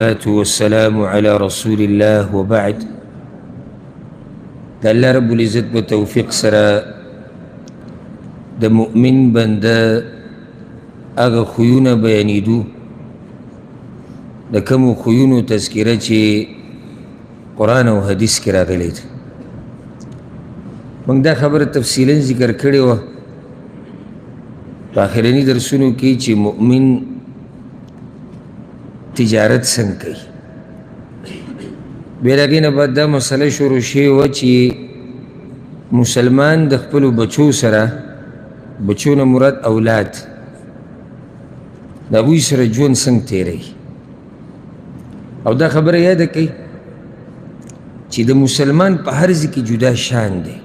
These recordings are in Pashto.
والسلام على رسول الله وبعد. د الله رب العزت په توفیق سره د مؤمن بنده هغه خویونه بیانېدو، د کومو خویونو تذکره چې قرآن او حدیث کې راغلی ده. موږ دا خبره تفصیلا ذکر کړې وه په آخرني درسونو کې چې مؤمن تجارت څنګه کوي. بیا د هغې نه بعد دا مسله شروع شوې وه چې مسلمان د خپلو بچو سره، بچو نه مراد اولاد، د هغوی سره ژوند څنګه تېروي. او دا خبره یاده کوي چې د مسلمان په هر ځای کې جدا شان دی.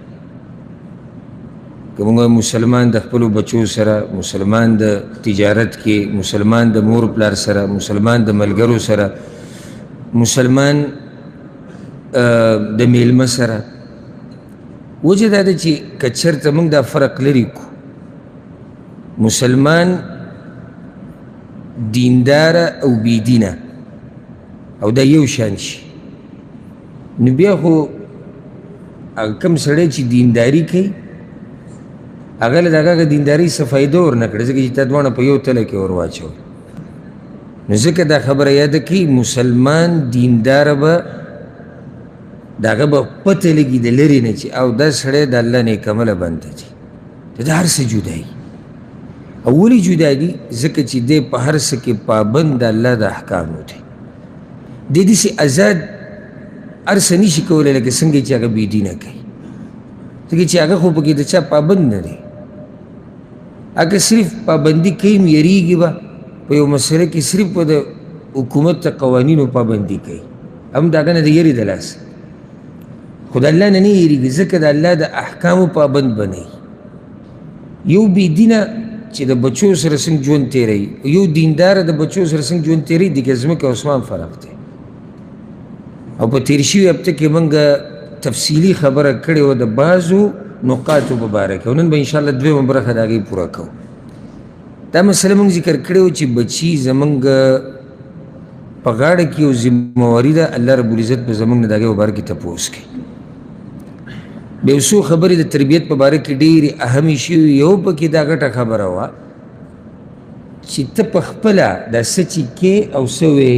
که موږ مسلمان د خپلو بچو سره، مسلمان د تجارت کې، مسلمان د مور پلار سره، مسلمان د ملګرو سره، مسلمان د میلمه سره، وجه دا ده چې که چېرته موږ دا فرق لرې کړو، مسلمان دینداره او بېدینه او دا یو شان شي، نو بیا خو هغه کوم سړی چې دینداري کوي هغه له دغه دیندارۍ څه فایده ورنه کړه، ځکه چې تا دواړه په یو تله کې ور واچول. نو ځکه دا خبره یاده کړي، مسلمان دینداره به د هغه به پته لګي د لرې نه چې او دا سړی د الله نیکعمله بنده دی، د ده هر څه جدا وي. او ولې جدا دي؟ ځکه چې دی په هر څه کې پابند د الله د احکامو دی. دی داسې ازاد هر څه نشي کولی لکه څنګه چې هغه بېدینه کوي، ځکه چې هغه خو پکې د چا پابند نه دی. هغه صرف پابندي کوي، یریږي به په یو مسله کې، صرف په د حکومت د قوانینو پابندي کوي، هم د هغه نه د یرې د لاسه، خو د الله نه نه یریږي، ځکه د الله د احکامو پابند به نه وي. یو بېدینه چې د بچو سره څنګه ژوند تېروي، یو دینداره د بچو سره څنګه ژوند تېروي، دې کې ځمکه او اسمان فرق دی. او په تېر شوي هفته کې موږ تفصیلي خبره کړې وه د بعضو نقاطو په باره کې، او نن به انشاءالله دویمه برخه د هغې پوره کوو. دا مسله موږ ذکر کړې وه چې بچي زموږ په غاړه کې یو ذمهواري ده، الله رب العزت به زموږ نه د هغې په باره کې تپوس کوي. بیا یو څو خبرې د تربیت په باره کې ډېرې اهمې شوې، یو پکې دا غټه خبره وه چې ته په خپله دا څه چې کې او څه وې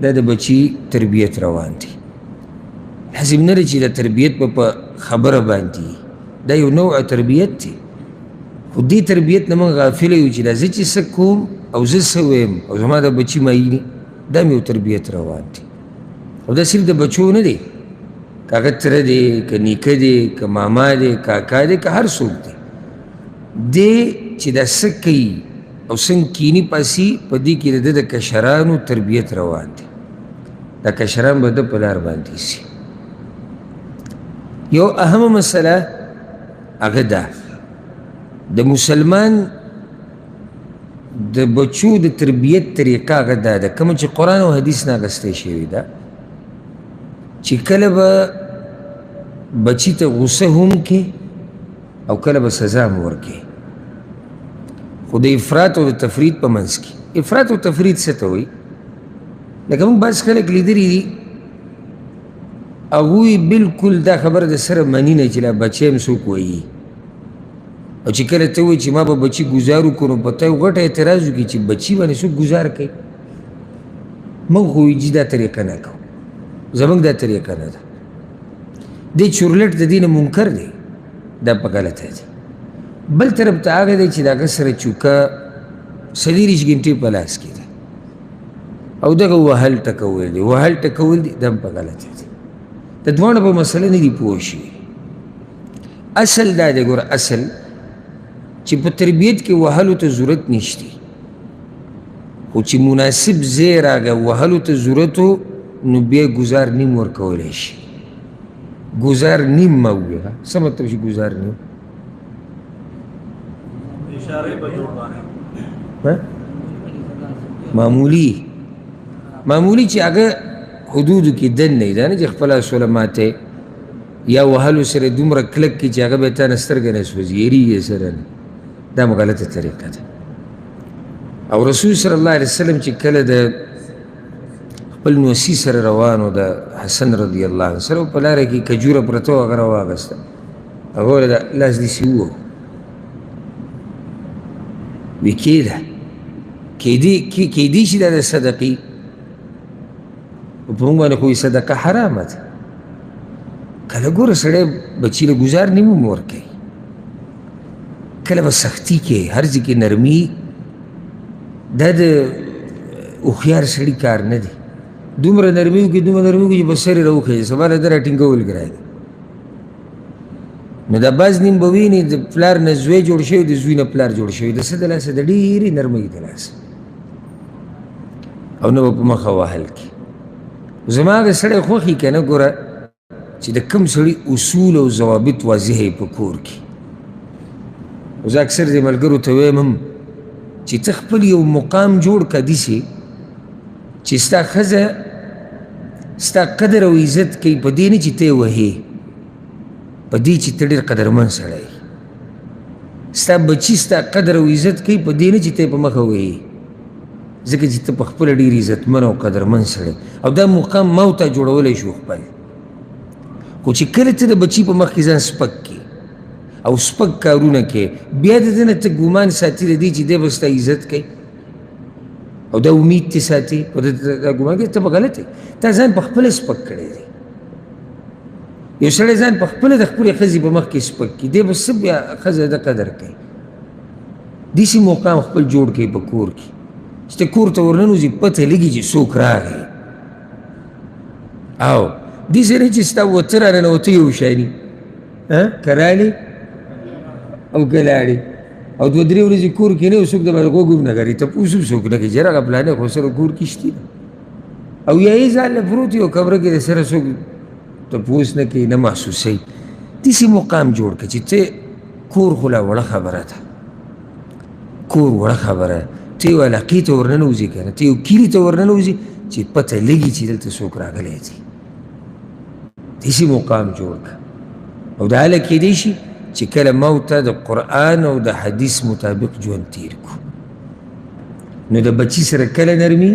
دا د بچي تربیت روان دی. لازم نه ده چې د تربیت په خبره باندې، دا یو نوع تربیت دی، خو دې تربیت نه موږ غافل یو چې دا زه چې څه کوم او زه څه وایم او زما د بچي مایي، دا مې یو تربیت روان دی. او دا صرف د بچو نه دی، که هغه تره دی، که نیکه دی، که ماما دی، کاکا دی، که هر څوک دی، دی چې دا څه کوي او څنګه کیني پاسي، په دې کې د ده د کشرانو تربیت روان دی. دا کشران به د په لار باندې سي. یو اهمه مسله هغه ده د مسلمان د بچو د تربیت طریقه هغه دا ده کومه چې قرآن او حدیث نه اخیستی شوې ده، چې کله به بچي ته غصه هم کې او کله به سزا هم ورکې، خو د افراط او د تفرید په منځ کې. افراط او تفرید څه ته وایي؟ لکه موږ بعض خلک لیدلي دي، هغوی بالکل دا خبره د سره مني نه چې لا بچی هم څوک وایي، او چې کله ته وایي چې ما به بچي ګزار وکړو، نو په تا یو غټه اعتراض وکړي چې بچي باندې څوک ګزار کوي. موږ خو وایو چې دا طریقه نه کوو، زموږ دا طریقه نه ده. دې چورلټ د دې نه منکر دی، دا په غلطه دی. بل طرف ته هغه دی چې د هغه سره چوکه 24 ګنټې په لاس کې ده او دغه وهل ټکول دي، وهل ټکول دي، دا هم په غلطه دی. د دواړو په مسله نه دي پوه شوي. اصل دا دی، ګوره اصل چې په تربیت کې وهلو ته ضرورت نشته، خو چې مناسب ځای راغی وهلو ته ضرورت و، نو بیا ګزار نیم ورکولی شي. ګزار نیم ما وویل، څه مطلب چې ګزار نیم؟ معمولي، معمولي چې هغه حدودو کې دننه وي، دا نه چې خپله سوله ماته یا وهلو سره دومره کلک کړي چې هغه به تا نه سترګه نه سوځي، یریږي سره نه، دا هم غلطه طریقه ده. او رسول صلی الله علیه وسلم چې کله د خپل نوسي سره روان و، د حسن رضی الله عنه سره، په لاره کې کجوره پرته وه، هغه راواغسته، هغه ورته دا لاس داسې ووهو، وی کېده، کېدی شي دا د صدقې، په موږ باندې خو یې صدقه حرامه ده. کله ګوره سړی بچي له ګزار نیم هم ورکوي، کله به سختي کوي، هر ځای کې نرمي، دا د هوښیار سړي کار نه دی. دومره نرمي وکړي، دومره نرمي وکړي چې په سر یې راوخېژي، سبا له ده راټینګول ګران دي. نو دا بعض نیم به ویني د پلار نه زوی جوړ شوی، د زوی نه پلار جوړ شوی، د څه د لاسه؟ د ډېرې نرمۍ د لاسه، او نه به په مخه وهل کي. زما هغه سړی خوښي که نه ګوره چې د کم سړي اصول او ضوابط واضح په کور کې. زه اکثر دې ملګرو ته وایم هم چې ته خپل یو مقام جوړ کړه داسې چې ستا ښځه ستا قدر او عزت کوي، په دې نه چې ته یې وهې، په دې چې ته ډېر قدرمن سړی یې. ستا بچي ستا قدر او عزت کوي، په دې نه چې ته یې په مخه وهې، ځکه چې ته په خپله ډېر عزتمن او قدرمن سړی. او دا مقام ما او تا جوړولی شو خپل. خو چې کله ته د بچي په مخ کې ځان سپک کړې او سپک کارونه کوې، بیا د ده نه ته ګمان ساتي د دې چې دی به ستا عزت کوي او دا امید ترې ساتي، په ده دا ګمان کوي، ته به غلط یې. تا ځان په خپله سپک کړی دی. یو سړی ځان په خپله د خپلې ښځې په مخ کې سپک کړي، دی به څه بیا ښځه د قدر کوي. داسې مقام خپل جوړ کړي په کور کې چې ته کور ته ورننوځي پته لګي چې څوک راغی. او داسې نه چې ستا وته راننوته یو شاني که رالې او که لاړې، او دوه درې ورځې کور کې نه یو څوک د باندې غوږ هم نه ګرځي، تپوس هم څوک نه کوي چې هغه پلانی خو سره کور کې شتي، او یا یې ځان له پروت یو کمره کې د سره څوک تپوس نه کوي، نه محسوسوي. داسې مقام جوړ کړه چې ته کور خو لا وړه خبره ده، کور وړه خبره ده، ته یو علاقې ته ورننوځې که نه، ته یو کلي ته ورننوځې چې پته لګي چې دلته څوک راغلی دی. داسې مقام جوړ کړه. او دا هله کېدی شي چې کله ما او ته د قرآن او د حدیث مطابق ژوند تیر کړو. نو د بچي سره کله نرمي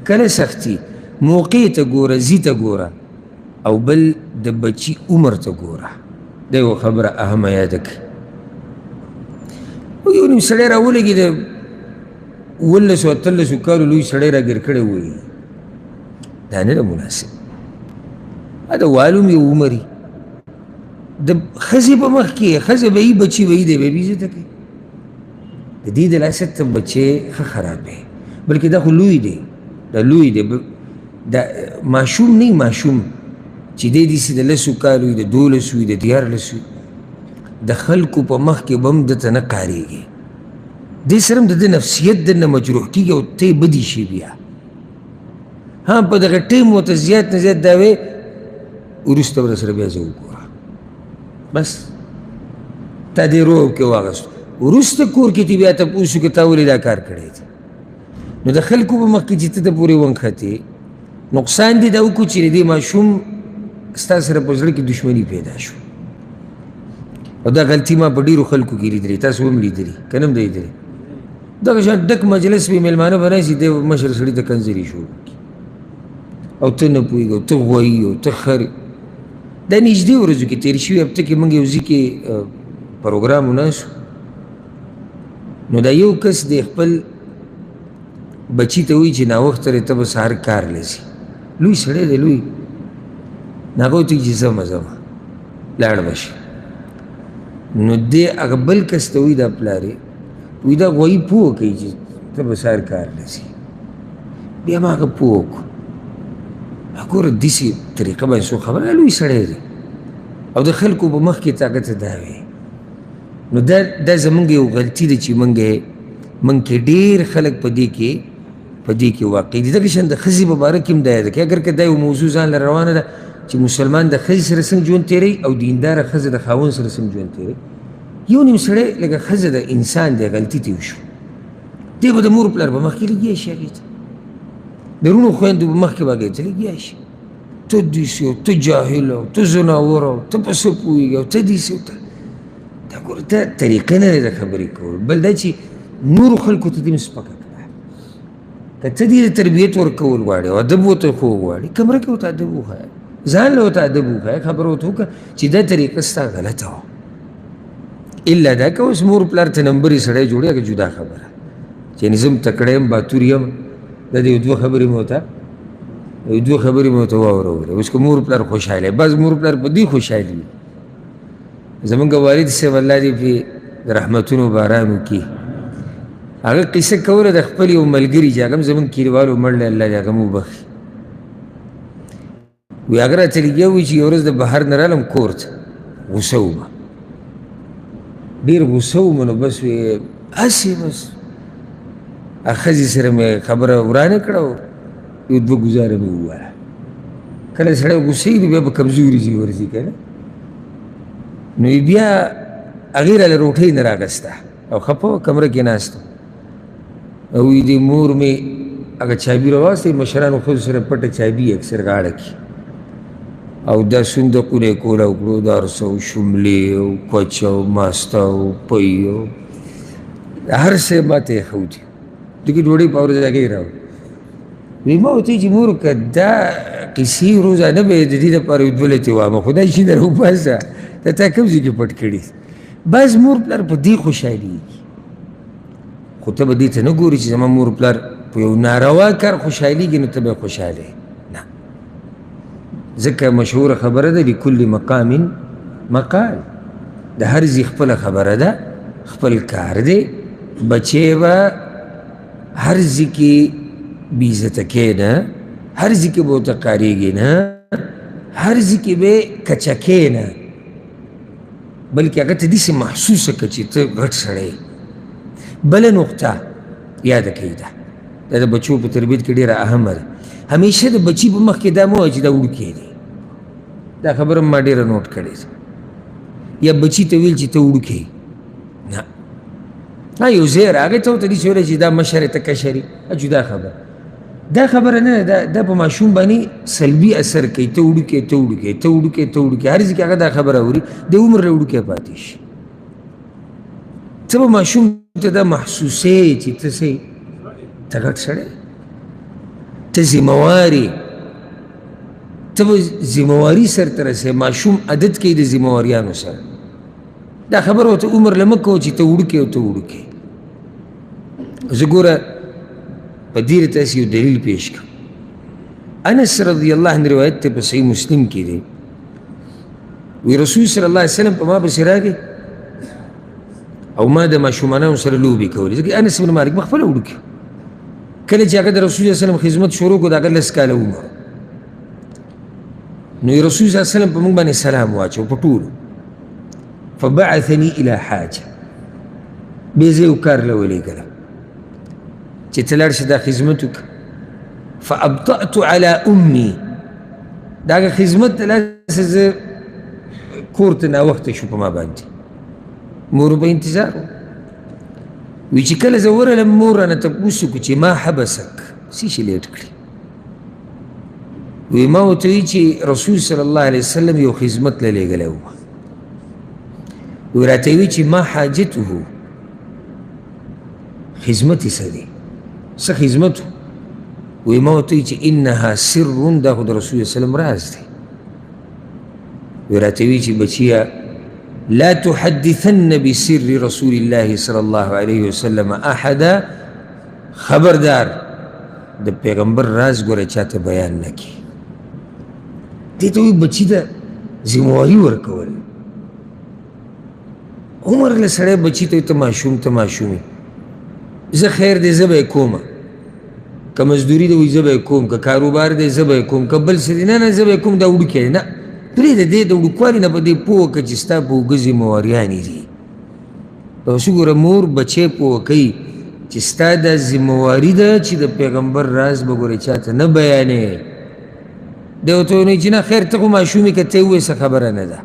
کله سختي، موقع ته ګوره، ځي ته ګوره، او بل د بچي عمر ته ګوره. دا یوه خبره اهمه یاده کړئ. یو نیم سړی راولګي د 17 18 کالو لوی سړی راګیر کړی وایي، دا نه ده مناسب. دا والوم یو عمر د ښځې په مخ کې، ښځه به یي بچي به یي، دی به یې بېعزته کوي. د دې د لاسه ته بچی ښه خراب دی، بلکې دا خو لوی دی، دا لوی دی، دا ماشوم نه، ماشوم چې دی داسې د 10 کالو وي، د 12 وي، د 13 وي، د خلکو په مخ کې به هم ده ته نه قارېږي. دې سره هم د ده نفسیت درنه مجروح کېږي او ته یې بدې شي بیا. ها په دغه ټایم ورته زیات نه زیات دا وایي وروسته به سره بیا زه وګوره، بس تا دې روب کې واغست، وروسته کور کې ترې بیا تپوس وکړه تا ولې دا کار کړی دی. نو د خلکو په مخ کې چې ته ته پورې ونښتې، نقصان دې دا وکړو چې د دې ماشوم ستا سره په زړه کې دښمني پیدا شو. او دا غلطي ما په ډېرو خلکو کې لیدلې، تاسو هم لیدلې که نه هم دی لیدلې. دغه شان ډک مجلس وي، مېلمانه به راشي، دی مشر سړي ته کنځلې شروع کړي، او ته نه پوهېږې، او ته غوایي، او ته خر. دا نږدې ورځو کې تېر شوي هفته کې موږ یو ځای کې پروګرام وناست، نو دا یو کس دی خپل بچي ته وایي چې ناوخته دی، ته به سهار کار له ځې، لوی سړی دی لوی، نو هغه ورته وایي چې ځمه ځمه لاړ به شي. نو دی هغه بل کس ته وایي، دا پلار یې وایي دا غوایي پوه کوي چې ته به سهار کار له ځې. بیا ما هغه پوه کړو، ګوره داسې طریقه باندې څوک خبره، لوی سړی دی او د خلکو په مخ کې ته هغه ته دا وایې. نو دا زمونږ یو غلطي ده چې موږ کې ډېر خلک په دې کې واقع دي. دغه شان د ښځې په باره کې هم دا یاده کړي، اګر که دا یو موضوع ځان له روانه ده چې مسلمان د ښځې سره څنګه ژوند تېروي او دینداره ښځه د خاوند سره څنګه ژوند تېروي. یو نیم سړی لکه ښځه د انسان دی، غلطي ترې وشو، دی به د مور پلار په مخ کې لګیا شي، هغې ته د وروڼو خویندو په مخ کې به هغې ته لګیا شي، ته داسې او ته جاهل او ته ځناور او ته په څه پوهېږې او ته داسې او ته دا ګوره دا طریقه نه ده د خبرې کولو. بل دا چې نورو خلکو ته دې هم سپکه کړه. که ته دې تربیت ورکول غواړې او ادب ورته ښوول غواړې، کمره کې ورته ادب وښایه، ځان له ورته ادب وښایه، خبره ورته وکړه چې دا طریقه ستا غلطه وه. الا دا که اوس مور پلار ته نمبرې سړی جوړوي، هغه جدا خبره چې یعنې زه هم تکړه یم، باتور یم، دا د یو دوه خبرې مې ورته یو دوه خبرې مې ورته واورولې. اوس که مور پلار خوشحاله، بعض مور پلار په دې خوشحاله وي. زمونږ والد صاحب الله دې پرې د رحمتونو باران وکړي، هغه قصه کوله د خپل یو ملګري چې هغه هم زمونږ کلیوالو مړ دی، الله دې هغه هم وبخښي. وایي هغه راته لګیا وي چې یوه ورځ د بهر نه رالم کور ته، غوسه وم، ډېر غوسه وم، نو بس وایي هسې بس ښځې سره مې خبره ورانه کړه او یو دوه ګوزاره مې ووهله. کله سړی غوسه وي نو بیا په کمزوري ځي ورځي که نه، نو یې بیا هغې راله روټۍ نه راغسته او خفه وه، کمره کې ناسته او وایي دې مور مې هغه چابي راواستې، مشرانو ښځو سره پټه چابي اکثر غاړه کې، او دا صندوقونه یې کولاو کړو، دا هر څه او شملې او کوچه او ماسته او پی او هر څه یې ماته ایښودي، دغې ډوډۍ په ورځ هغې راوړې. وایي ما ورته ویل چې مور که دا قیصې روزانه به یې د دې لپاره یو دوه لتې وامه، خو دا شي نه راوباسه، دا تا کوم ځای کې پټ کړي. بعض مور پلار په دې خوشحالېږي، خو ته به دې ته نه ګورې چې زما مور پلار په یو ناروا کار خوشحالېږي نو ته به خوشحاله یې، نه. ځکه مشهوره خبره ده لکل مقام مقال، د هر ځای خپله خبره ده، خپل کار دی. بچی به هر ځای کې بېعزته کې نه، هر ځای کې به ورته قارېږي نه، هر ځای کې به کچه کې نه، بلکې هغه ته داسې محسوسه کړه چې ته غټ سړی یې. بله نقطه یاده کړئ، دا دا د بچو په تربیت کې ډېره اهمه ده. همیشه د بچي په مخ کې دا مه وایه چې دا وړوکی دی، دا خبره ما ډېره نوټ کړې ده. یا بچي ته ویل چې ته وړوکی، نه، نه، یو ځای راغی ته ورته داسې ویلی چې دا مشر ته کشر یې، جدا خبره. دا خبره نه ده، دا په ماشوم باندې سلبي اثر کوي، ته وړوکی، ته وړوکی، ته وړوکی، ته وړوکی، هر ځای کې هغه دا خبره اوري، د عمر له وړوکی پاتې شي. ته به ماشوم ته دا محسوسې چې ته څه یې، ته غټ سړی، ته ذمهوار یې، ته به ذمهواري سرته رسوې. ماشوم عادت کوي د ذمهواریانو سره. دا خبره ورته عمر له مه کوه چې ته وړوکی او ته وړوکی. زه ګوره په دې تاسې یو دلیل پیش کړم. انس رضی الله عنه روایت ته په صحیح مسلم کې دی، وی رسول صلی الله علیه وسلم په ما پسې راغی او ما د ماشومانو سره لوبې کولې، ځکه انس بن مالک ما خپله وړوکی. کله چې هغه د رسول صلی الله علیه وسلم خدمت شروع کړو، د هغه 10 کاله عمر، نو رسول صلی الله علیه وسلم په موږ باندې سلام واچو په ټولو. فبعثني إلى حاجة، بیا زه یو کار له ولېږلم چې ته لاړ شه دا خدمت وکړه. فأبطأت على أمي، دا هغه خدمت ته لاسه زه کور ته ناوخته شو په ما باندې، مور به انتظار و. وایي چې کله زه ورغلم مور رانه تپوس وکړو چې ما حبسک، څه شي لیټ کړي؟ وایي ما ورته وویل چې رسول صلی الله علیه وسلم یو خدمت له لېږلی و. وایي راته یې وویل چې ما حاجته، خدمت یې څه دی، څه خدمت و؟ وایي ما ورته وویل چې انها سر، دا خو د رسول الله وسلم راز دی. وایي راته یې وویل چې بچیه لا تحدثن بسر رسول الله صلی الله علیه وسلم احدا، خبردار د پیغمبر راز ګوره چاته بیان نه کړي. دې ته وایي بچي ته ذمهواري ورکول. عمر له سړی بچي ته ته ماشوم، ته ماشوم یې، زه خیر دی زه به یې کومه، که مزدوري دی وایي زه به یې کوم، که کاروبار دی زه به یې کوم، که بل څه دی نه نه زه به یې کوم، دا وړوکی دی. نه، پرېږده دې د وړوکوالي نه په دې پوه کړه چې ستا په اوږه ذمهواریانې دي. اوس وګوره مور بچی پوه کوي چې ستا دا ذمهواري ده چې د پیغمبر راز به ګورې چاته نه بیانې. دی ورته وایي چې نه خیر ته خو ماشوم یې، که ته یې ووایې څه خبره نه ده.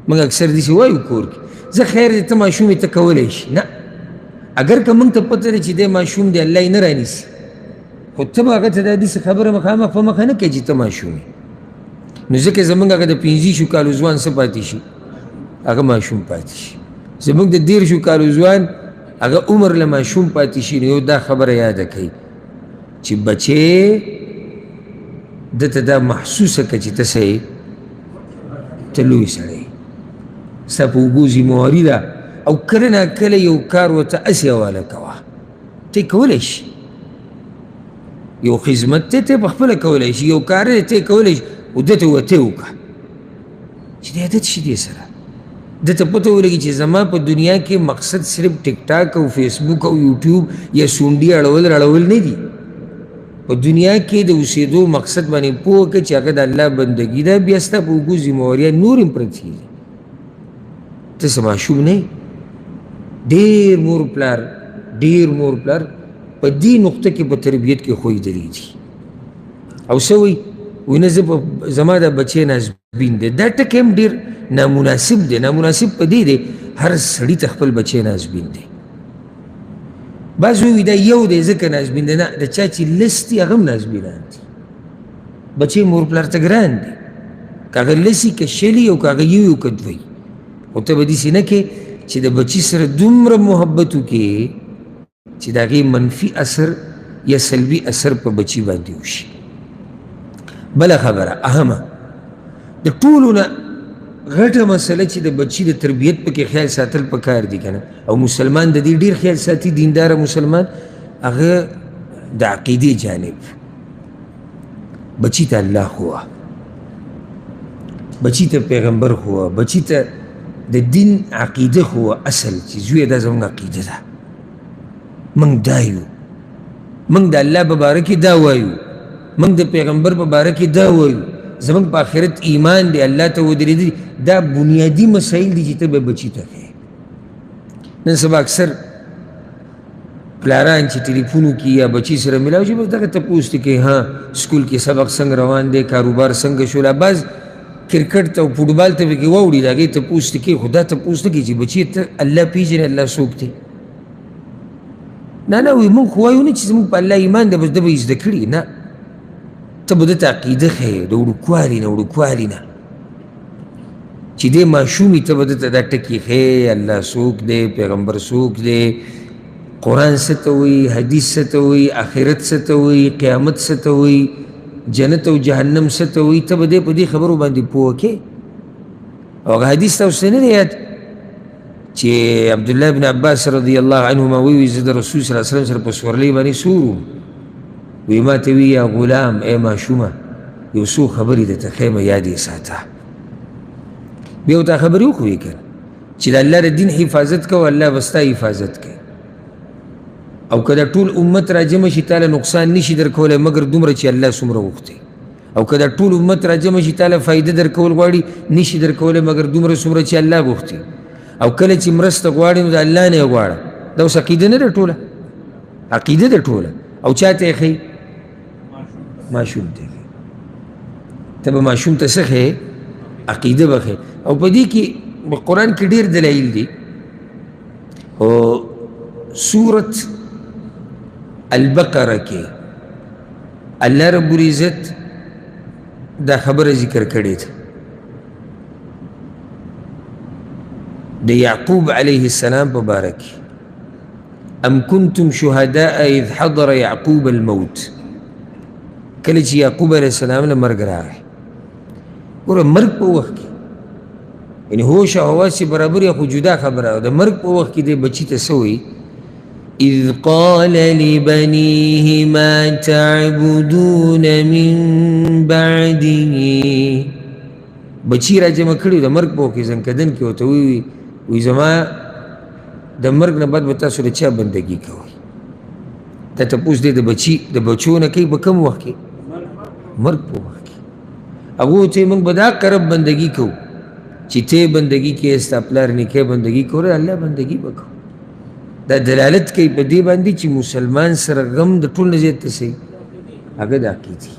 موږ اکثر داسې وایو کور کې، زه خیر دی ته ماشوم یې ته کولی شي. نه، اګر که موږ ته پته ده چې دی ماشوم دی الله یې نه رانیسي، خو ته به هغه ته دا داسې خبره مخامخ په مخه نه کوې چې ته ماشوم یې. نو ځکه زموږ هغه د 25 کالو ځوان څه پاتې شي، هغه ماشوم پاتې شي. زموږ د 30 کالو ځوان هغه عمر له ماشوم پاتې شي. نو یو دا خبره یاده کړئ. چې بچې ده ته دا محسوسه کړه چې ته څه یې، ته لوی سړی، ستا په اوږو ذمهواري ده، او کله نا کله یو کار ورته هسې حواله کوه، ته یې کولی شي، یو خدمت دی ته یې په خپله کولی شي، یو کار دی ته یې کولی شي، خو ده ته وایه ته یې وکړه چې دی عادت شي دې سره. ده ته پته ولګي چې زما په دنیا کې مقصد صرف ټیک ټاک او فیسبوک او یوټیوب یا سونډي اړول راړول نه دي. په دنیا کې د اوسېدو مقصد باندې پوه کړه چې هغه د الله بندګي ده، بیا ستا په اوږو ذمهواري نور هم پرتې دي. ته څه ماشوم نه یې. ډېر مور پلار په دې نقطه کې په تربیت کې ښویېدلی دي. او څه وایي؟ وایي نه، زه زما دا بچی نازبین دی. دا ټکی هم ډېر نامناسب دی. نامناسب په دې دی، هر سړي ته خپل بچی نازبین دی. بعض وایي دا یو دی ځکه نازبین دی، نه، د چا چې لس دي هغه هم نازبینان دي. بچی مور پلار ته ګران دی، که هغه لس که شل او که هغه یو که دوه. خو ته به داسې نه کې چې د بچي سره دومره محبت وکړې چې د هغې منفي اثر یا سلبي اثر په بچي باندې وشي. بله خبره اهمه، د ټولو نه غټه مسله چې د بچي د تربیت پکې خیال ساتل پکار دي که نه، او مسلمان د دې ډېر خیال ساتي، دینداره مسلمان، هغه د عقیدې جانب. بچي ته الله ښووه، بچي ته پیغمبر ښووه، بچي ته د دین عقیده ښووه. اصل چې زویه دا زموږ عقیده ده، موږ دا یو، موږ د الله په باره کې دا وایو، موږ د پیغمبر په باره کې دا وایو، زموږ په آخرت ایمان دی، الله ته ودرېدلي. دا بنیادي مسایل دي چې ته به بچي ته ښیې. نن سبا اکثر پلاران چې ټلیفون وکړي یا بچي سره ملاو شي، بس دغه تپوس دې کوي، ها سکول کې سبق څنګه روان دی، کاروبار څنګه شو، لا بعض کرکټ ته او فوټبال ته پکې واوړي، د هغې تپوس دې کوي. خو دا تپوس نه کوي چې بچي ته الله پېژنې، الله څوک دی. نه نه، وایي موږ خو وایو نه چې زموږ په الله ایمان دی، بس ده به یې زده کړي. نه، ته به ده ته عقیده ښیې د وړوکوالي نه، وړوکوالي نه چې دی ماشوم وي، ته به ده ته دا ټکي ښیې، الله څوک دی، پیغمبر څوک دی، قرآن څه ته وایي، حدیث څه ته وایي، آخرت څه ته وایي، قیامت څه ته وایي، جنت او جهنم څه ته وایي. ته به دی په دې خبرو باندې پوه کړې. او هغه حدیث تاسو ته نه دی یاد چې عبدالله بن عباس رضی الله عنهما وایي، زه د رسول صلی الله علیه وسلم سره په سورلۍ باندې سور وم، وایي ما ته وایي یا غلام، ای ماشومه، یو څو خبرې درته ښیم، یاد یې ساته. بیا ورته خبرې وکړې که نه چې د الله د دین حفاظت کوه، الله به ستا حفاظت کوي. او که د ټول امت راجمع شي تاله نقصان نشي درکولی مګر دومره چې الله څومره غوښتی، او که د ټول امت راجمع شي تاله فایده درکول غواړي نشي درکولی مګر دومره څومره چې الله غوښتی، او کله چې مرسته غواړي نو د الله نه یې غواړه. دا اوس عقیده نه ده ټوله، عقیده ده ټوله. او چا ته یې ښیي؟ ماشوم ته یې ښیي. ته به ماشوم ته څه ښیې؟ عقیده به ښیې. او په دې کې په قرآن کې ډېر دلایل دي. او سورة البقره کې الله رب العزت دا خبره ذکر کړې ده د یعقوب علیه السلام په باره کې، ام کنتم شهداء اذ حضر یعقوب الموت. کله چې یعقوب علیه السلام له مرګ راغی، ګوره مرګ په وخت کې یعنی هوش او حواس چې برابر یې خو جدا خبره ده، د مرګ په وخت کې دی بچي ته څه وایي؟ اذ قال لبنيه ما تعبدون من بعدي. بچي را جمع کړي د مرګ په وخت کې ځنکدن کې ورته ووایي، وایي زما د مرګ نه بعد به تاسو د چا بندګي کوئ؟ دا تپوس دی د بچي د بچو نه کوي په کوم وخت کې؟ مرګ په وخت کې. هغو ته موږ به دا قرب بندګي کوو چې ته بندګي کوې، ستا پلار نیکه بندګي کوله، الله بندګي به کوو. دا دلالت کوي په دې باندې چې مسلمان سره غم د ټول نه زیات څه هغه د عقیدې.